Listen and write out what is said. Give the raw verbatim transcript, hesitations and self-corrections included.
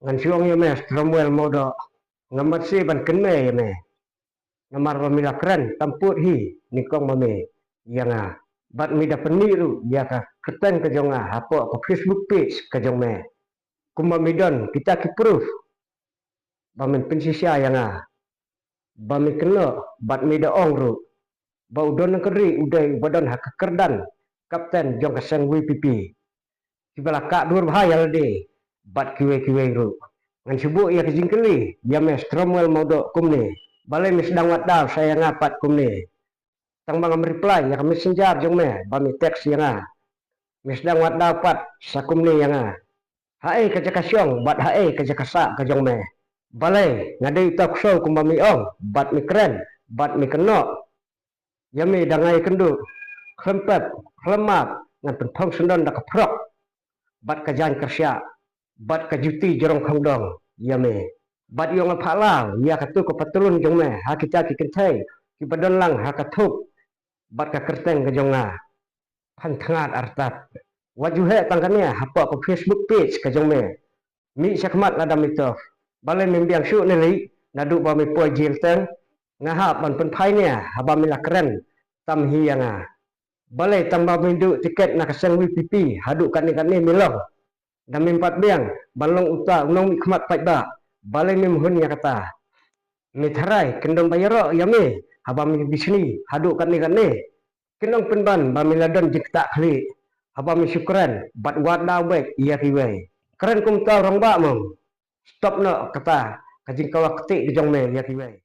Ngan shu ong ïa me Stromwell Mawdoh, ngam mat shi ban kynmaw ïa me. Namar ba me la kren tam pud hi nyngkong ma me ïa nga. Bad me da pynmih ruh ïa ka kyrteng ka jong nga hapoh ka Facebook page ka jong me. Kumba me don kita ki proof ba men pynshisha ïa nga, ba me kynnoh bad me da ong ruh ba u Don Nongkynrih u dei uba don ha ka kyrdan kapten jong ka seng VPP. Kiba la kah dur bha ïa lade bad kiwei kiwei ruh. Ngan shu buh ïa ka jingkylli ïa me Stromwell Mawdoh kumne, balei me sdang wad daw sa ïa nga pat kumne? Tang ba ngam reply ïa ka messenger jong me ba me text ïa nga, me sdang wad daw pat sa kumne ïa nga. Haei ka jaka shong bad haei ka jaka sah ka jong me? Balei nga dei uta u ksew kumba me ong bad me kren bad me kynnoh ïa me da nga ïakynduh? Khlem pep khlem map ngan pynphong syndon da ka phrok bad ka jaiñ kyrsiah bad ka juti jrong khongdong ïa me. Bad ïoh nga phah law ïa katu ka patlun jong me ha kita ki kynthei kiba don lang ha ka thup bad ka kyrteng ka jong nga. Phan thngat artat, wat ju heh tang kane hapoh ka Facebook page ka jong me. Mih shakhmat lada me toh. Balei mem biang shuh ne lei naduh ba me poi jail teng? Nga hap ban pynphai ne haba me la kren tam hi ïa nga? Balei tang ba me duh tiket na ka seng VPP haduh katne katne me long? Da mem pat biang ban long uta u nongmihkhmat paidbah, balei mem hun ïa kata? Me tharai kin don ba ïaroh ïa me haba me bishni haduh katne katne? Kin ong pynban ba me la don jingktah khlieh haba me shu kren bad wad daw beit ïa kiwei. Kren kumta rangbah mo. Stop noh kata ka jingkawang ktieh ka jong me ïa kiwei.